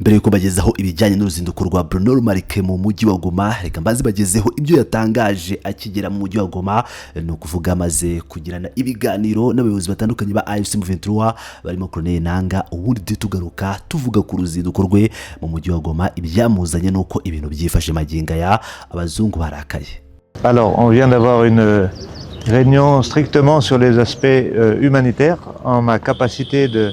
Mbere yuko bagezaho ibijyanye n'uruzinduko rwa Bruno Lamarque mu mujyi wa Goma, reka mbanze bagezeho ibyo yatangaje akigera mu mujyi wa Goma. Ni ukuvuga amaze kugirana ibiganiro n'abayobozi batandukanye ba AFC M23 barimo Corneille Nanga. Ubundi tujye tugaruka tuvuga ku ruzinduko rwe mu mujyi wa Goma, ibyamuzanye n'uko ibintu byifashe magingo aya abazungu barakaye. Alors, on vient d'avoir une réunion strictement sur les aspects humanitaires en ma capacité de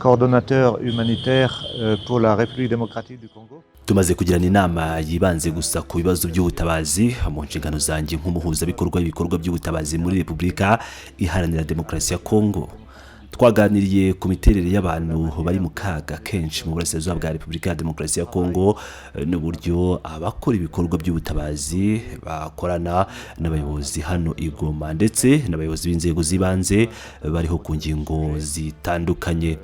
coordonnateur humanitaire pour la République démocratique du Congo. Tumaze kugirana inama yibanze gusa ku bibazo by'ubutabazi mu nshingano zanjye nk'umuhuzabikorwa w'ibikorwa by'ubutabazi muri Repubulika Iharanira Demokarasi ya Kongo. Twaganiriye ku miterere y'abantu bari mu kaga kenshi mu burasirazuba bwa Repubulika ya Demokarasi ya Kongo n'uburyo abakora ibikorwa by'ubutabazi bakorana n'abayobozi hano i Goma ndetse n'abayobozi b'inzego z'ibanze bariho ku ngingo zitandukanye.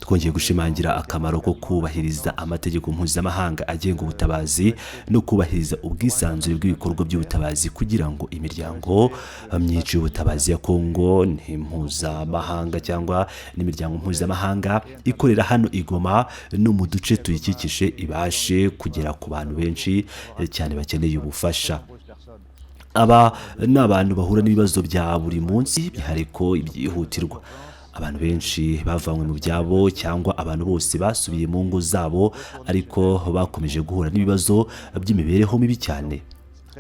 Twongeye gushimangira akamaro ko kubahiriza amategeko mpuzamahanga agenga ubutabazi no kubahiriza ubwisanzure bw'ibikorwa by'ubutabazi kugira ngo imiryango myinshi y'ubutabazi ya Kongo n'impuzamahanga cyangwa n'imiryango mpuzamahanga ikorera hano i Goma no mu duce tuyikikije ibashe kugera ku bantu benshi cyane bakeneye ubufasha. Aba ni abantu bahura n'ibibazo bya buri munsi, by'umwihariko ibyihutirwa, abantu benshi bavanywe mu byabo cyangwa abantu bose basubiye mu ngo zabo ariko bakomeje guhura n'ibibazo by'imibereho mibi cyane.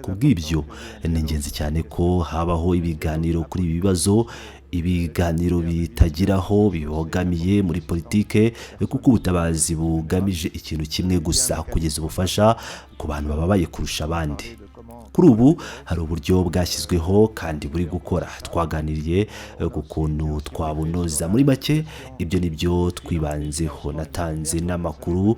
Ku bw'ibyo, ni ingenzi cyane ko habaho ibiganiro kuri ibi bibazo, ibiganiro bitagiraho bibogamiye muri politike, kuko ubutabazi bugamije ikintu kimwe gusa: kugeza ubufasha ku bantu bababaye kurusha abandi. Kuri ubu hari uburyo bwashyizweho kandi buri gukora. Twaganiriye ku kuntu twabunoza. Muri make, ibyo ni byo twibanzeho. Natanze n'amakuru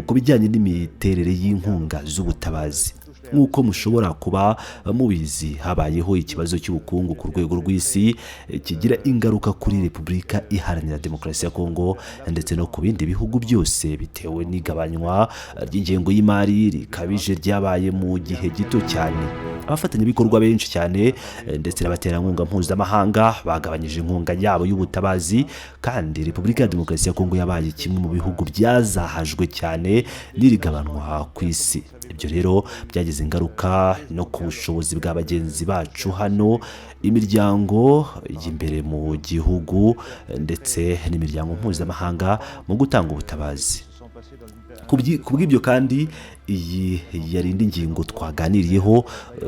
ku bijyanye n'imiterere y'inkunga z'ubutabazi. Nk'uko mushobora kuba mubizi, habayeho ikibazo cy'ubukungu ku rwego rw'isi kigira ingaruka kuri Repubulika Iharanira Demokarasi ya Kongo ndetse no ku bindi bihugu byose, bitewe n'igabanywa ry'ingengo y'imari rikabije ryabaye mu gihe gito cyane. Abafatanyabikorwa benshi cyane ndetse n'abaterankunga mpuzamahanga bagabanyije inkunga yabo y'ubutabazi, kandi Repubulika ya Demokarasi ya Kongo yabaye kimwe mu bihugu byazahajwe cyane n'iri gabanwa ku isi. Ibyo rero byagize ingaruka no ku bushobozi bwa bagenzi bacu hano, imiryango y'imbere mu gihugu ndetse n'imiryango mpuzamahanga mu gutanga ubutabazi. Ku bw'ibyo kandi, iyi yari indi ngingo twaganiriyeho.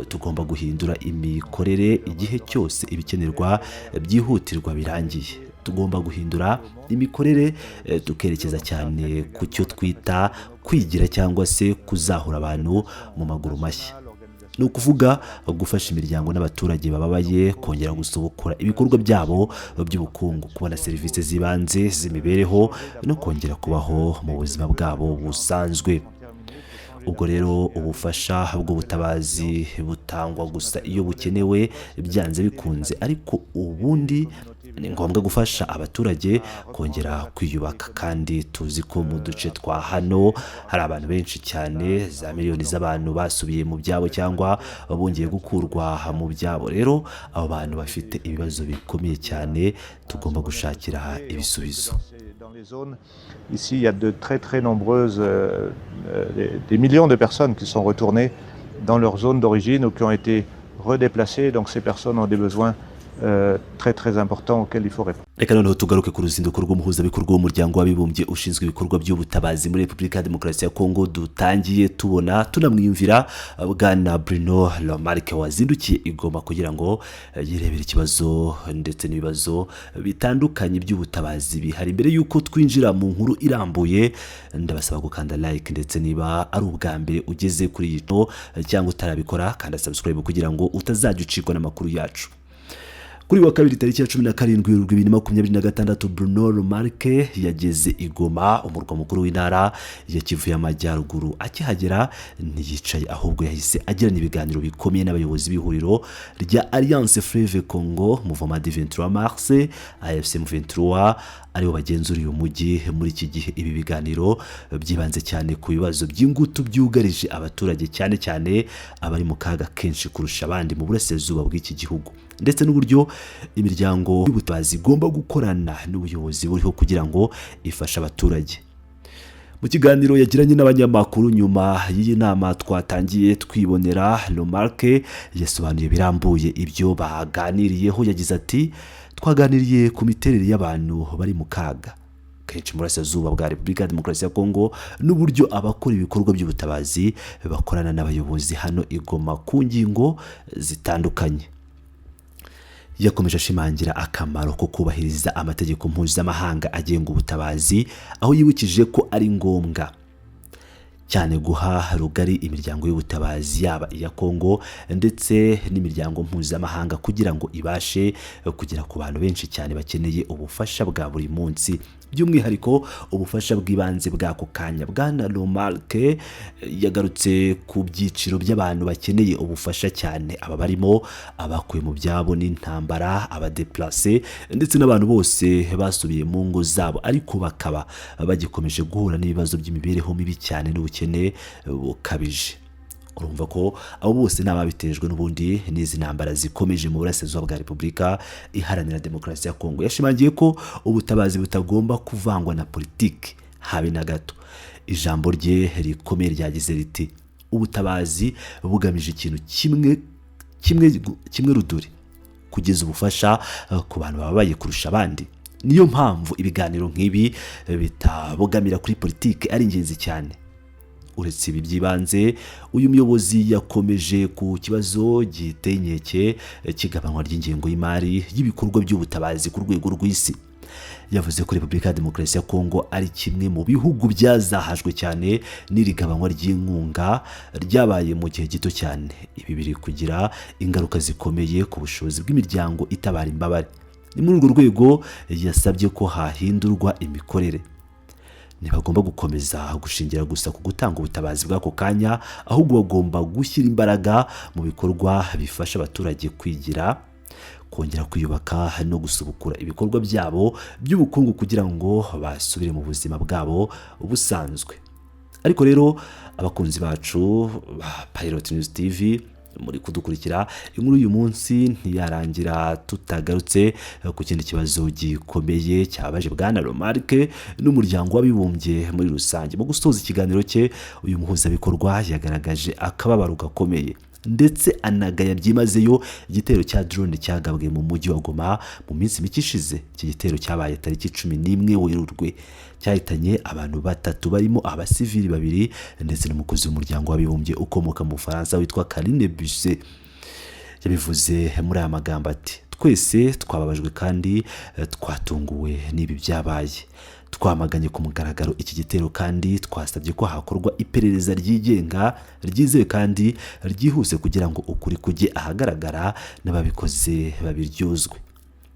Tugomba guhindura imikorere igihe cyose ibikenerwa byihutirwa birangiye. Tugomba guhindura imikorere, tukerekeza cyane ku cyo twita kwigira cyangwa se kuzahura abantu mu maguru mashya. Ni ukuvuga gufasha imiryango n'abaturage bababaye kongera gusubukura ibikorwa byabo by'ubukungu, kubona serivisi z'ibanze z'imibereho no kongera kubaho mu buzima bwabo busanzwe. Ubwo rero ubufasha bw'ubutabazi butangwa gusa iyo bukenewe byanze bikunze, ariko ubundi ni ngombwa gufasha abaturage kongera kwiyubaka. Kandi tuzi ko mu duce twa hano hari abantu benshi cyane, za miliyoni z'abantu basubiye mu byabo cyangwa bongeye gukurwa mu byabo. Rero abo bantu bafite ibibazo bikomeye cyane tugomba gushakira ibisubizo. Dans les zones, ici, il y a de très très nombreuses, des millions de personnes qui sont retournées dans leur zone d'origine ou qui ont été redéplacées. Donc ces personnes ont des besoins très très importants auxquels il faut répondre. Reka noneho tugaruke ku ruzinduko rw'umuhuzabikorwa w'Umuryango w'Abibumbye ushinzwe ibikorwa by'ubutabazi muri Repubulika ya Demokarasi ya Kongo dutangiye tubona tunamwiyumvira, bwana Bruno Lamarque wazindukiye i Goma kugira ngo yirebere ikibazo ndetse n'ibibazo bitandukanye by'ubutabazi bihari. Mbere y'uko twinjira mu nkuru irambuye, ndabasaba gukanda like, ndetse niba ari ubwa mbere ugeze kuri iyi channel cyangwa utarabikora, kanda subscribe kugira ngo utazajya ucikwa n'amakuru yacu. Kuri wa kabiri tariki ya 17 Werurwe 2026, Bruno Lamarque yageze i Goma, umurwa mukuru w'Intara ya Kivu y'Amajyaruguru. Akihagera ntiyicaye, ahubwo yahise agirana ibiganiro bikomeye n'abayobozi b'ihuriro rya Alliance Fleuve Congo, Mouvement du 23 Mars, AFC M23, aribo bagenzura uyu mujyi muri iki gihe. Ibi biganiro byibanze cyane ku bibazo by'ingutu byugarije abaturage, cyane cyane abari mu kaga kenshi kurusha abandi mu burasirazuba bw'iki gihugu, ndetse n'uburyo imiryango y'ubutabazi igomba gukorana n'ubuyobozi buriho kugira ngo ifashe abaturage. Mu kiganiro yagiranye n'abanyamakuru nyuma y'iyi nama twatangiye twibonera, Romarke yasobanuye birambuye ibyo baganiriyeho. Yagize ati: "Twaganiriye ku miterere y'abantu bari mu kaga kenshi mu burasirazuba bwa Repubulika ya Demokarasi ya Kongo n'uburyo abakora ibikorwa by'ubutabazi bakorana n'abayobozi hano i Goma ku ngingo zitandukanye." Yakomeje ashimangira akamaro ko kubahiriza amategeko mpuzamahanga agenga ubutabazi, aho yibukije ko ari ngombwa cyane guha rugari imiryango y'ubutabazi, yaba iya Kongo ndetse n'imiryango mpuzamahanga, kugira ngo ibashe kugera ku bantu benshi cyane bakeneye ubufasha bwa buri munsi, by'umwihariko ubufasha bw'ibanze bw'ako kanya. Bwana Romarke yagarutse ku byiciro by'abantu bakeneye ubufasha cyane. Aba barimo abakuwe mu byabo n'intambara, abadeplase ndetse n'abantu bose basubiye mu ngo zabo ariko bakaba bagikomeje guhura n'ibibazo by'imibereho mibi cyane n'ubukene bukabije. Urumva ko abo bose ni ababitejwe n'ubundi n'izi ntambara zikomeje mu burasirazuba bwa Repubulika Iharanira Demokarasi ya Kongo. Yashimangiye ko ubutabazi butagomba kuvangwa na politiki habe na gato. Ijambo rye rikomeye ryagize riti: "Ubutabazi bugamije ikintu kimwe kimwe kimwe ruduri, kugeza ubufasha ku bantu bababaye kurusha abandi. Niyo mpamvu ibiganiro nk'ibi bitabogamira kuri politiki ari ingenzi cyane." Uretse ibi by'ibanze, uyu muyobozi yakomeje ku kibazo giteye inkeke cy'igabanywa ry'ingengo y'imari y'ibikorwa by'ubutabazi ku rwego rw'isi. Yavuze ko Repubulika ya Demokarasi ya Kongo ari kimwe mu bihugu byazahajwe cyane n'iri gabanywa ry'inkunga ryabaye mu gihe gito cyane. Ibi biri kugira ingaruka zikomeye ku bushobozi bw'imiryango itabara imbabare. Ni muri urwo rwego yasabye ko hahindurwa imikorere. Ntibagomba gukomeza gushingira gusa ku gutanga ubutabazi bw'ako kanya, ahubwo bagomba gushyira imbaraga mu bikorwa bifasha abaturage kwigira, kongera kwiyubaka no gusubukura ibikorwa byabo by'ubukungu kugira ngo basubire mu buzima bwabo busanzwe. Ariko rero, abakunzi bacu ba Pilot News TV muri kudukurikira, inkuru y'uyu munsi ntiyarangira tutagarutse ku kindi kibazo gikomeye cyabaje Bwana Romarke n'Umuryango w'Abibumbye muri rusange. Mu gusoza ikiganiro cye, uyu muhuzabikorwa yagaragaje akababaro gakomeye ndetse anagaya byimazeyo igitero cya drone cyagabwe mu mujyi wa Goma mu minsi mike ishize. Iki gitero cyabaye tariki 11 Werurwe, cyahitanye abantu batatu barimo abasivili babiri ndetse n'umukozi w'Umuryango w'Abibumbye ukomoka mu Bufaransa witwa Karine Buisset. Yabivuze muri aya magambo ati: "Twese twababajwe kandi twatunguwe n'ibi byabaye. Twamaganye ku mugaragaro iki gitero kandi twasabye ko hakorwa iperereza ryigenga, ryizewe kandi ryihuse kugira ngo ukuri kujye ahagaragara n'ababikoze babiryozwe."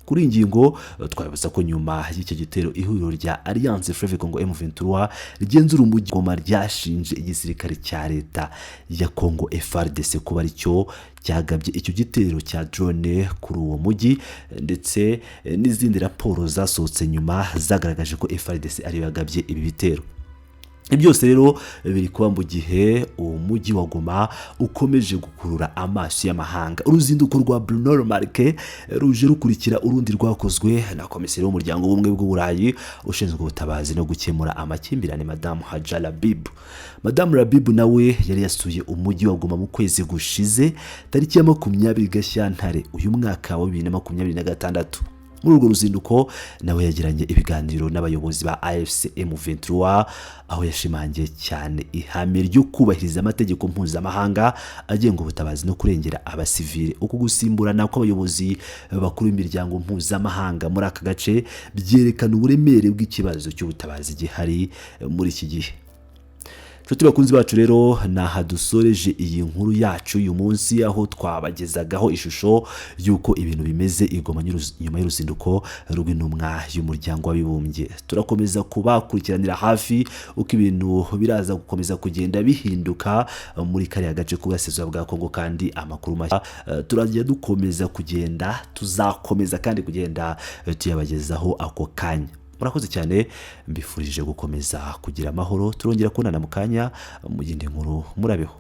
Kuri iyi ngingo, twabibuza ko nyuma y'icyo gitero ihuriro rya Alliance Fleuve Congo M23 rigenzura umujyi Goma ryashinje igisirikare cya leta ya Congo FARDC kuba aricyo cyagabye icyo gitero cya drone kuri uwo mujyi, ndetse n'izindi raporo zasohotse nyuma zagaragaje ko FARDC ariyo yagabye ibi bitero. Ibi byose rero biri kuba mu gihe uwo mujyi wa Goma ukomeje gukurura amaso y'amahanga. Uruzinduko rwa Bruno Romarke ruje rukurikira urundi rwakozwe na komiseri w'Umuryango w'Ubumwe bw'Uburayi ushinzwe ubutabazi no gukemura amakimbirane, Madamu Hadja Lahbib. Madamu Lahbib nawe yari yasuye umujyi wa Goma mu kwezi gushize, tariki ya 20 Gashyantare uyu mwaka wa 2026. Muri urwo ruzinduko nawe yagiranye ibiganiro n'abayobozi ba AFC M23, aho yashimangiye cyane ihame ryo kubahiriza amategeko mpuzamahanga agenga ubutabazi no kurengera abasivile. Uku gusimburana kw'abayobozi bakuru b'imiryango mpuzamahanga muri aka gace byerekana uburemere bw'ikibazo cy'ubutabazi gihari muri iki gihe. Inshuti bakunzi bacu rero, ni aha dusoreje iyi nkuru yacu uyu munsi, aho twabagezagaho ishusho y'uko ibintu bimeze i Goma nyuma y'uruzinduko rw'intumwa y'Umuryango w'Abibumbye. Turakomeza kubakurikiranira hafi uko ibintu biraza gukomeza kugenda bihinduka muri kariya gace k'uburasirazuba bwa Kongo, kandi amakuru mashya turajya dukomeza kugenda, tuzakomeza kandi kugenda tuyabagezaho ako kanya. Murakoze cyane, mbifurije gukomeza kugira amahoro. Turongera kubonana mu kanya mu yindi nkuru. Murabeho.